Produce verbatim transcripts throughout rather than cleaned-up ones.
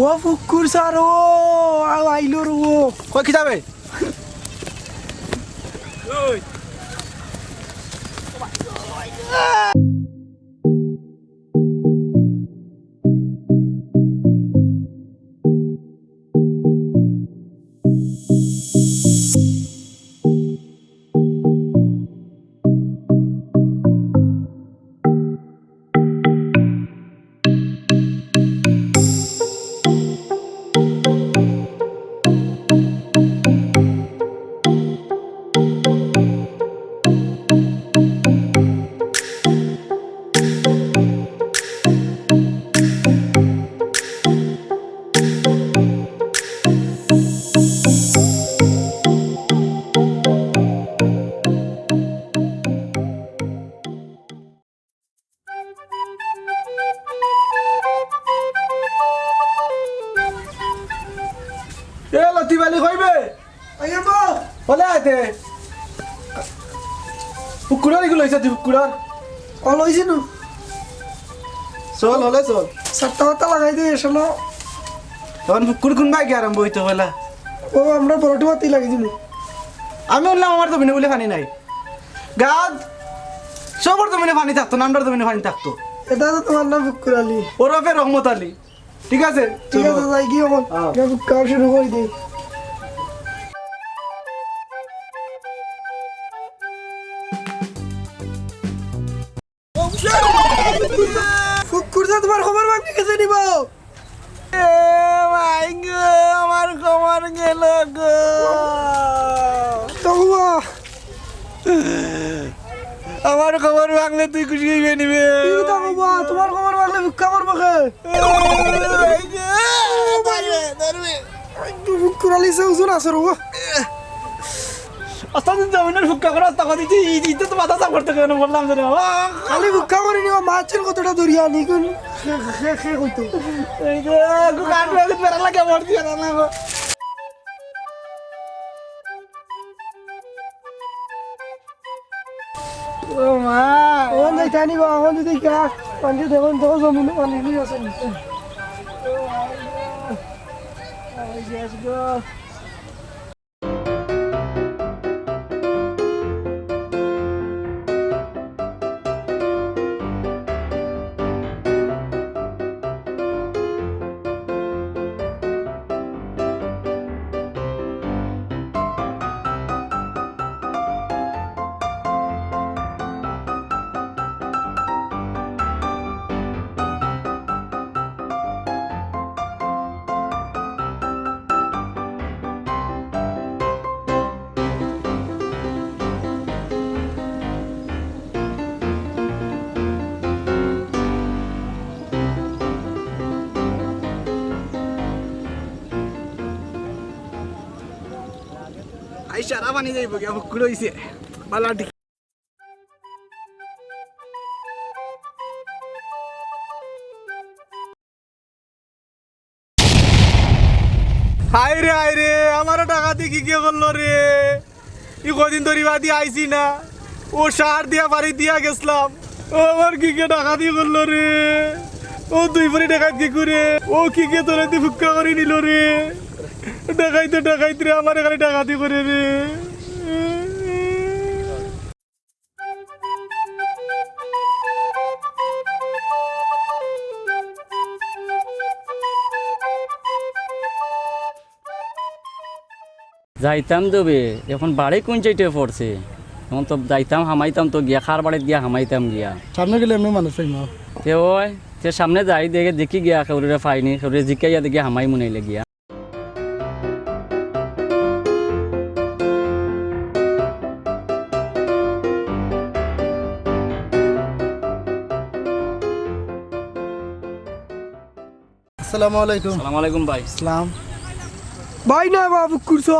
ও ফুক্কুর স্যার, ও আইলো রে ও। কই, কিতা বে? এ লতিফ আলী, কই বে? আইয়া বা। হলে আইতে। ফুক্কুরর ইগু লইছ তুই, ফুক্কুরর? ও লইছি নু। চল, হলে চল। সাতটা মাথা লাগাই দে, চলো। তখন ফুক্কুর কুনবায় গিয়া আরম্ভ অইতো পয়লা? ও, আমরা বড়টি মাতি লাগি দিমু। আমি হুনলাম আমার জমিনো বুলে পানি নাই। গাদ, সবর জমিনো পানি থাকতো না, আমরার জমিনো পানি থাকতো। ইটা তো তুমার নাম ফুক্কুর আলী। ওরফে রহমত আলী। ঠিক আছে, ঠিক আছে, চলো। যাই গিয়া অখন। হ্যাঁ। গিয়া ফুক্কা শুরু করি দেই। ফুক্কুর যে তুমার কমর ভাঙ্গি গেছে নি বা? এ মাই গো, আমার কমর গেল গো। তবুও। আমার কমর ভাঙলে তুই খুশি অইবে নি বে? তুই তো বাবা, তুমার কমর ভাঙলে ভিক্ষা করবো কে? এ মাই গো, ধরবে, ধরবে। একটু ফুক্কুর আলী সে ওজন আছে রে বাবা। আস্তা দিন জমিনর ফুক্কা করা, আস্তা কথা দিতে, এই দিতে তো মাথা চাপ করতে কেন বললাম যে রে বাবা। খালি ফুক্কা করি নিবা, মাছের কতটা দরিয়া নি কোন? খে, খে, খে কইতো। এই যে, একটু কান ধরে বেড়া লাগে, মর দিয়া না, না গো। ও মা। অখন যাইতা নি বা, অখন যদি গিয়া, পানি দেখুন, দেখো জমিন, পানি নিয়ে আসেন। ও মা গো। ওই শেষ গো। আই সারা পানি যাইব গিয়া, ফুক্কুর অইছে। বালা ঠিক। হায় রে, হায় রে, আমারে ডাকাতি কিগে করলো রে? ই কদিন ধরি বাদি আইছি না, ও সার দিয়া বাড়ি দিয়া গেছলাম, ও আমার কিগে ডাকাতি করলো রে? ও দুই বাড়ি ডাকাত কি করে, ও কিগে তোরে দি ফুক্কা করি নিল রে? ডাকাইতে ডাকাইত রে, আমারে খালি ডাকাতি করে রে। যাইতাম তো বে, অখন বাড়ি কুন সাইডে পড়ছে? অখন তো যাইতাম, হামাইতাম তো গিয়া, কার বাড়িত গিয়া হামাইতাম গিয়া। সামনে গেলে এমনে মানুষ পাইমু। তে ওই, তে সামনে যাই, দেখি, দেখি গিয়া, কেউরে পাইনি, কেউরে জিকাইয়া দেখি হামাই মনে অইলে গিয়া। আসসালামু আলাইকুম। আসসালামু আলাইকুম ভাই। সালাম। ভাই না বাবু, কুরসো।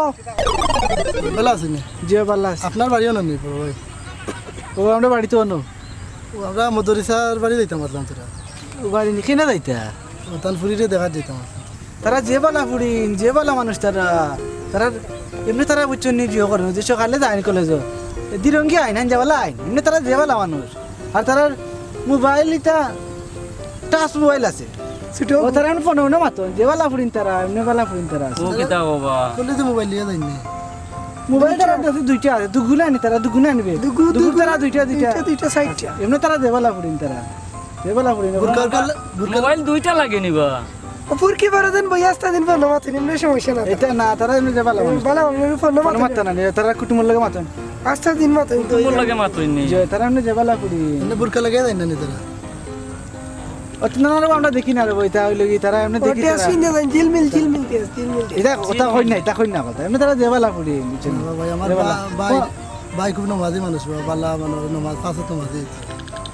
ভালা আছইন নি? জি, ভালা আছি। আপনার বাড়ি অনো নি, বড় ভাই? ও, আমরা বাড়িত অনো। ও, আমরা মদরিসার বাড়ি যাইতাম পারলাম তোরা। ও বাড়ি নি, কেনে যাইতা? ও, তান ফুরিরে দেখাত যাইতাম পারলাম। তারা যে ভালা ফুরিন, যে ভালা মানুষ তারা, তারা এমনে তারা বুঝছইন নি, জিও করেন, যে সকালে যাইন কলেজো। এ দিরঙ্গি আইন, আইন যে ভালা আইন। এমনে তারা যে ভালা মানুষ। আর তারার মোবাইল ইতা টাচ মোবাইল আছে। ছোট। ও তারা এমনে ফোনে ফোনে মাতইন, যে বালা ফুড়িন তারা, এমনে বালা ফুড়িন তারা আছে। ও কিতা বাবা? বললে তো মোবাইল নিয়ে যাই না। মোবাইল তারা দেখছি দুইটা আছে, দুগুলো আনি তারা, দুগুলো আনিবে। দুগু, দুগু দুগু। তারা দুইটা, দুইটা। দুইটা, দুইটা সাইডটা। এমনে তারা যে বালা ফুড়িন তারা। যে বালা ফুড়িন। বুরকা, বুরকা, বুরকা। মোবাইল দুইটা লাগে নিবা। ও বুরকি বারো দিন বই আস্তা দিন বন্ধ মাতইন, এমনে সমস্যা না। এটা না, তারা এমনে যে বালা মানুষ। বালা মানুষ, ফোন ফোন মাতইন। মাততা না, তারা কুটুমর লগে মাতইন। আস্তা দিন মাতইন তো। কুটুমর লগে মাতইন নি। যে তারা এমনে যে বালা ফুড়িন। এমনে বুরকা লাগাই যায় না নি তারা। ও, না, না, রে, আমরা দেখি না রে, বই, তা হইলো কি, তারা এমনে ও, দেখি টেস তারা। শুনতে দেন, ঝিলমিল, ঝিলমিল টেস, ঝিলমিল টেস। এটা কথা কই না, এটা কই না কথা। এমনে তারা যে বালা ফুড়ি, বুঝছেন? না, ভাই, আমার যে বালা। বা-, ভাই, ও ভাই খুব নমাজি মানুষ, বা-, বালা, মানে, নমাজ, পাঁচ ওয়াক্ত নমাজি।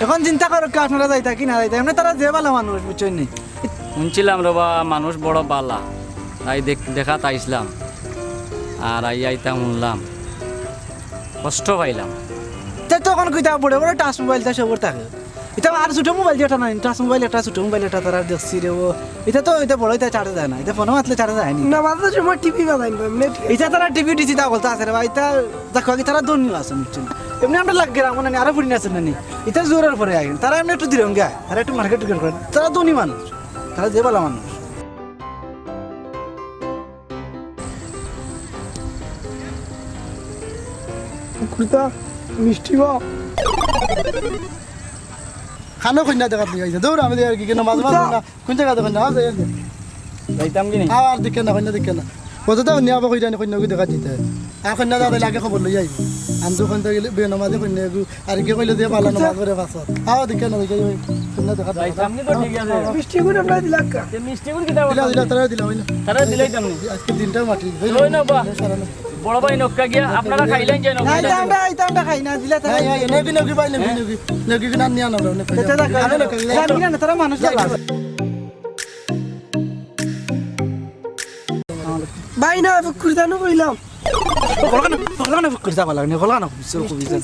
এখন চিন্তা করো, কে আপনারা যাইতা কি না যাইতা, এমনে তারা যে বালা মানুষ, বুঝছেন নি? শুনছিলাম রে বা, মানুষ বড় বালা, তাই দেখ-, দেখাত আইসলাম, আর আই আইতাম শুনলাম, কষ্ট পাইলাম। তে তখন কইতা বড় বড় টাচ মোবাইল তা সবর থাকে। ইতা আর ছোট মোবাইল যেটা নাই, টাচ মোবাইল একটা, ছোট মোবাইল একটা তারা দেখছি রে ও। ইতা তো, ইতা বড়, ইতা চার্জে যায় না, ইতা ফোনে মাতলে চার্জে যায় নি। না, মাঝে সময় টিভি বাজাইন বা, এমনি ঠিক আছে। ইতা তারা টিভি টিসি তা বলতে আছে রে ভাই, ইতা দেখো কি তারা ধনী আছে, বুঝছেন? এমনি আমরা লাগে গ্রাম না নি, আরো ফুড়ি আছে না নি। ইতা জোরের পরে আইন, তারা এমনি একটু দিরঙ্গা, তারা একটু মার্কেট টিকেট করে, তারা ধনী মানুষ, তারা যে বালা মানুষ। কুকুরটা মিষ্টি বা। খানো কইনা দেখাত লই আইছে। দৌড়, আমি দেখি আর কি, কেন মাঝে মাঝে কুকুরটা না। কোন জায়গা দেখেন না? আছে, আছে। যাইতাম কি নি? আবার দেখে না, কইনা দেখে না। কত তো নিয়ে আবার কইরা নি, কইনা ওকে দেখা দিতে। আর কইনা দাদা লাগে খবর লই আইব। আমি তো কইনা গেলে বিয়ে নামাজে কইনা এগু, আর কে কইলে দিয়ে বালা নামাজ করে বাসা। আবার দেখে না, দেখে কইনা দেখা দিতে। যাইতাম কি তো ঠিক আছে। মিষ্টি গুড় আমরা দিলাম কা? যে মিষ্টি গুড় কিতা দিলা, দিলা, তারা দিলা, হইলো। তারা দিলাইতাম নি। আজকে দিনটা মাটি। ওই না বা। বড় ভাই নক্কা গিয়া, আপনারা খাইলেন যে নক্কা। না, এটা আমরা, এটা আমরা খাই না, দিলা তারা। না, না, নগি, নগি ভাই, নগি, নগি। নগি না নিয়া না, নগি। এটা দেখ, আরে নগি। জানি না, তারা মানুষ লাগা। ভাই না, ফুকুর জানো কইলাম। কলকানো, কলকানো ফুকুর যা ভালো লাগে, কলকানো ফুকুর, ফুকুর যা।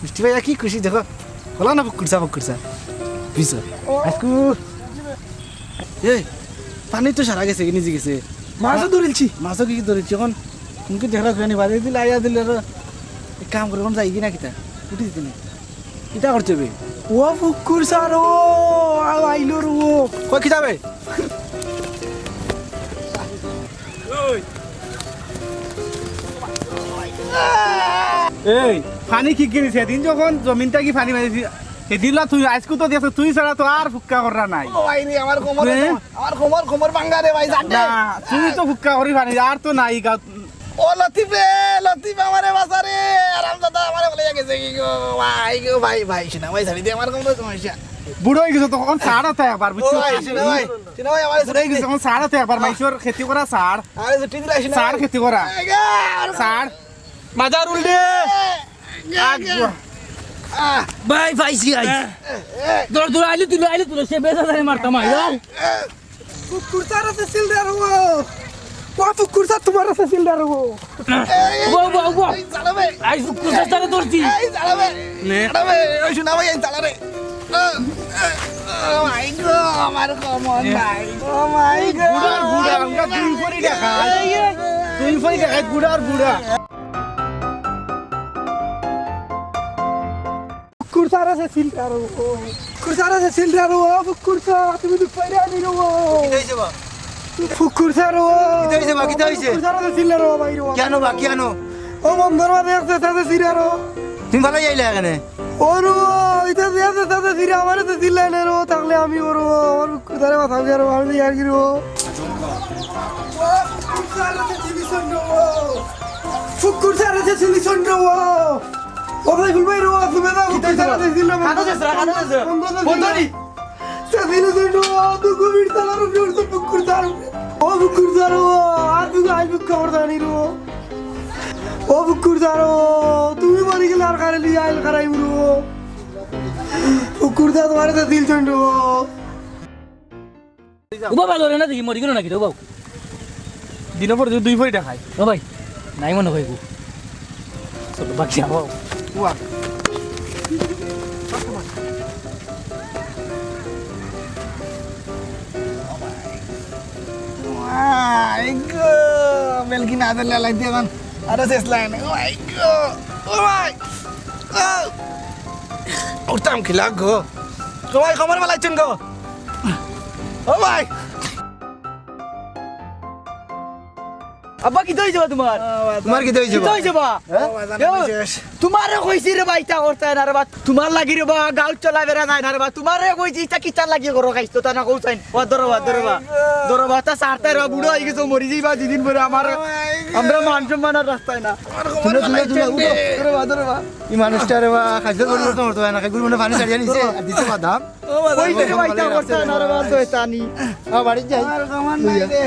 মিষ্টি ভাই কি খুশি দেখো। কলকানো ফুকুর যা, ফুকুর যা। বিশ। আজকু। এই, পানি তো সারা গেছে, নিজে গেছে। মাছও ধরিলছি। মাছও কি ধরিলছি? এখন তুমি কি দেখলা, ঘুরে বাড়ি দিলে, আইয়া দিলে, আর এক কাম করে, এখন যাই কি না কিতা? উঠি দিতে না। কিতা করতে হবে? ও ফুকুর স্যার, ও, আ, আইলো রে ও। কই কিতা বে? এই, পানি কি গিরি সেদিন যখন জমিন থাকি পানি মারিছি, সেদিন লা তুই আইজকু তো দেখছো, তুই ছাড়া তো আর ফুক্কা কররা নাই। ও ভাই রে, আমার কোমর, হ্যাঁ? আমার কোমর, কোমর ভাঙ্গা রে ভাই, জানে? না, তুই তো ফুক্কা করি পানি, আর তো নাই গাঁত। ও লতিফ রে, লতিফ আমারে বাঁচা রে, আরাম দাদা আমারে বলে গেছে কি গো, ভাই গো, ভাই, ভাই, শোনা ভাই, ছাড়ি দে আমার কোমর সমস্যা। বুড়া হয়ে গেছে তখন ছাড় হতে একবার, বুঝছো? ও ভাই, শোনা ভাই, শোনা ভাই, আমারে বুড়া হয়ে গেছে তখন ছাড় হতে একবার, মাইশর খেতি করা ছাড়। আরে ছুটি দিলে আসি না। ছাড় খেতি করা। এই গো, আমার ছাড়। মাজার উল্টে। এই, এই, আগ এই। আহ। ভাই, পাইছি, আই। এই, এই। দৌড়, দৌড়, আইলে তুলো, আইলে তুলো, সে বেজা ধরে মারতাম, আই, আই। এই। ফুকুর স্যার আছে সিলদার ও। ও ফুকুর স্যার তোমার আছে সিলদার ও। এই, এই, ও, ও, ও। এই, চালাবে। আই ফুকুর স্যার তারে ধরছি। এই, চালাবে। নে। চালাবে। ওই শোনা ভাই, এই চালা রে। ও, ও, ও, মাই গো, আমার কমন নে। নাই। ও মাই গো। বুড়ার বুড়া, আমরা দুই ফরি দেখাই। এই, এই। দুই ফরি দেখাই, বুড়ার বুড়া। ফুকুর স্যার আছে সিলদার ও। ফুকুর স্যার আছে সিলদার ও, ফুকুর স্যার, তুমি তো পাইরা নি রে ও। কিতা হইছে বা? ফুকুর স্যার ও। কিতা হইছে বা, কিতা হইছে? ফুকুর স্যার আছে সিলদার ও, ভাই রে ও। কেন বা, কেন? ও বন্দর মাঝে আছে, আছে সিলদার ও। তুমি ভালাই আইলা এখানে? ও রে ও, ইটা যে আছে, আছে সিলদার, আমার আছে সিলদার রে ও, থাকলে আমি ও রে ও, আমার ফুকুর স্যারে বাঁচাও রে ও, আমি তো ইয়ার কি রে ও। ও ফুকুর স্যার আছে সিলদার ও। ফুকুর স্যার আছে সিলদার ও। ও ভাই, ফুল ভাই রে, ও তুমি না, কিতা হইছে? কানো শেষ, কানো শেষ। বন্ধ তো বন্ধ নি। সে দিন দিন রে, ও তো গভীর তালার উপরে উঠছে, ফুকুর তার উপরে। ও ফুকুর তার, ও আর তুমি আই ফুক খবর জানি রে। ও ফুকুর তার, ও তুমি মরি গেলে আর কারে লিয়ে আইল কারাই উড়ো। ফুকুর তার তোমার তো দিল চন্ড। ও বাবা, লড়ে না দেখি, মরি গেল নাকি রে, ও বাবা? দিনর পর দুই ফরি দেখাই। ও ভাই, নাই মনে হয় গো। চলো, বাকি যাও। ওয়া। ওয়াই গো, বেলকি না দিলে লাইতে এখন আরো শেষ লাইন। ওয়াই গো, ও ভাই। ও। উঠতাম খিলা গো। ও ভাই, কমর বালাইছেন গো। ও ভাই, আব্বা, কিতা অইছে বা তুমার? তুমার কিতা অইছে বা? কিতা অইছে বা? হ্যাঁ? ও ভাই, জানো কেউ? শেষ। তুমারে কইছি রে বা, ইতা করতায় না রে বা। তুমার লাগি রে বা, গাঁওত চলাফেরা যায় না রে বা। তুমারে কইছি, ইতা কিতার লাগি করো, খাইছো তা না কও চাইন। ও ধরো বা, ধরো বা। ধরো বা, তা সারতায় রে বা, বুড়া অইগেছো, মরি যাইবা দুইদিন পরে। আমার, আমরার মান সম্মান আর রাখতায় না। তুমরা, তুমরা, তুমরা উঠো। ধরো বা, ধরো বা। ই মানুষটা রে বা, খাইছো ধরো, ধরো, ধরো, না, খাই গুলি মানে পানি ছাড়িয়া নিছে, আর দিছে বাদাম। কইছি রে বা, ইতা করতায় না রে বা, শয়তানি। আ, বাড়িত যাই। আর কামান নাই রে।